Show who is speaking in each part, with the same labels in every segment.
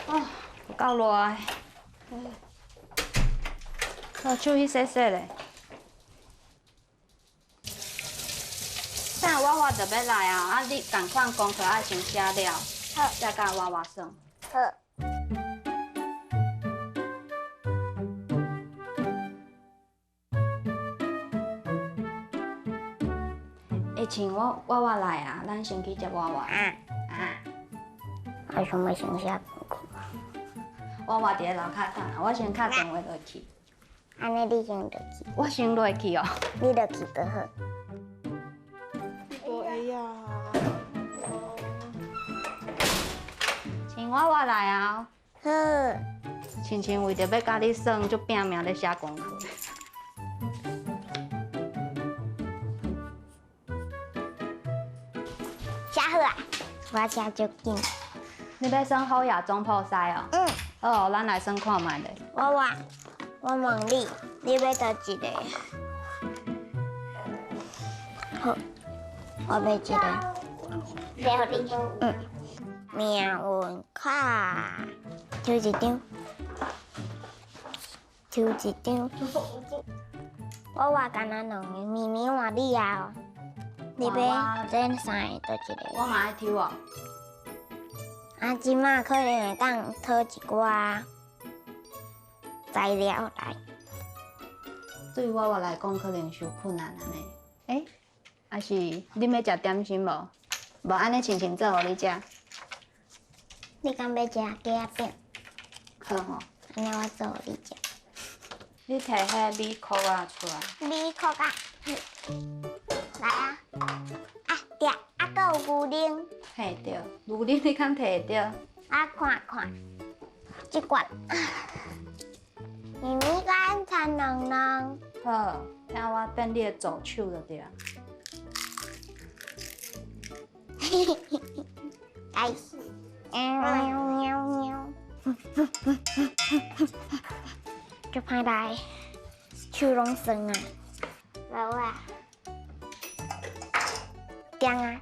Speaker 1: 哦，有夠熱的。哦，手去洗洗咧。等下娃娃就欲來啊！啊，你仝款功課愛先寫了，
Speaker 2: 好，
Speaker 1: 才佮娃娃耍。
Speaker 2: 好。
Speaker 1: 會像我娃娃來啊，咱先去接娃娃。
Speaker 2: 啊
Speaker 1: 啊！
Speaker 2: 我想欲先寫功課。
Speaker 1: 娃娃佇咧樓跤等，我先敲電話落去。
Speaker 2: 按呢你先落去。
Speaker 1: 我先落去哦。
Speaker 2: 你落去就好。
Speaker 3: 哎呀！
Speaker 1: 像娃娃來啊！
Speaker 2: 好。
Speaker 1: 親像為著欲佮你耍，就拚命咧寫功課。
Speaker 2: 寫好啊！我寫足緊。
Speaker 1: 你欲耍虎爺總鋪師哦？
Speaker 2: 嗯。
Speaker 1: 好，咱來耍看覓咧。
Speaker 2: 我話，我問你，你欲佗一个？好，我欲這个。予你。嗯。命運卡，抽一張，抽一張。我話敢若兩個，妹妹換你啊！你欲這三个佗一个？
Speaker 1: 我嘛愛抽哦。
Speaker 2: 啊，這馬可能會當討一寡材料來。
Speaker 1: 對我我來講，可能傷困難按呢。欸，還是你欲食點心無？無按呢，親親做予你食。
Speaker 2: 你敢欲食雞仔餅？
Speaker 1: 好吼。
Speaker 2: 按呢我做予你食。
Speaker 1: 你提彼米殼仔出來。
Speaker 2: 米殼仔，來啊！啊對，啊閣有牛奶。
Speaker 1: 嘿對，牛奶你敢提會著？
Speaker 2: 啊看看，這罐。妹妹敢田軟軟。
Speaker 1: 好，聽我變你的助手就對啊。
Speaker 2: 嘿嘿嘿，開始。喵喵喵。就歹來，手攏酸啊。無啊。點啊？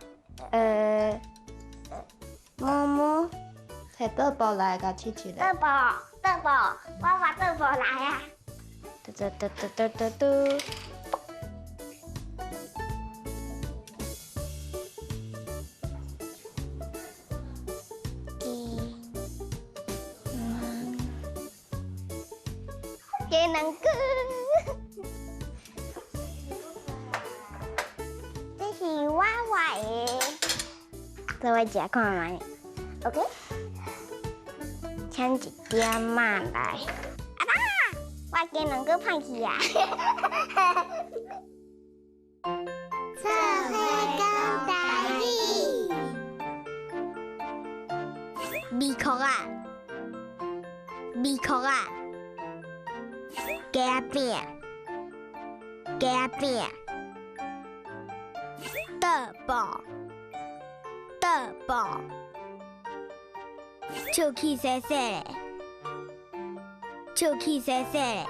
Speaker 2: 摸摸。
Speaker 1: 提倒布來，共試試咧。
Speaker 2: 倒布，倒布，我話倒布來啊！
Speaker 1: 嘟嘟嘟嘟嘟嘟嘟。
Speaker 2: 雞兩個，這是我畫的，這我食看覓，OK？請一點仔來。阿爸，我雞卵糕歹去啊！做伙講台語，米殼仔，米殼仔。雞仔餅，雞仔餅，倒布，倒布，手去洗洗咧，手去洗洗咧。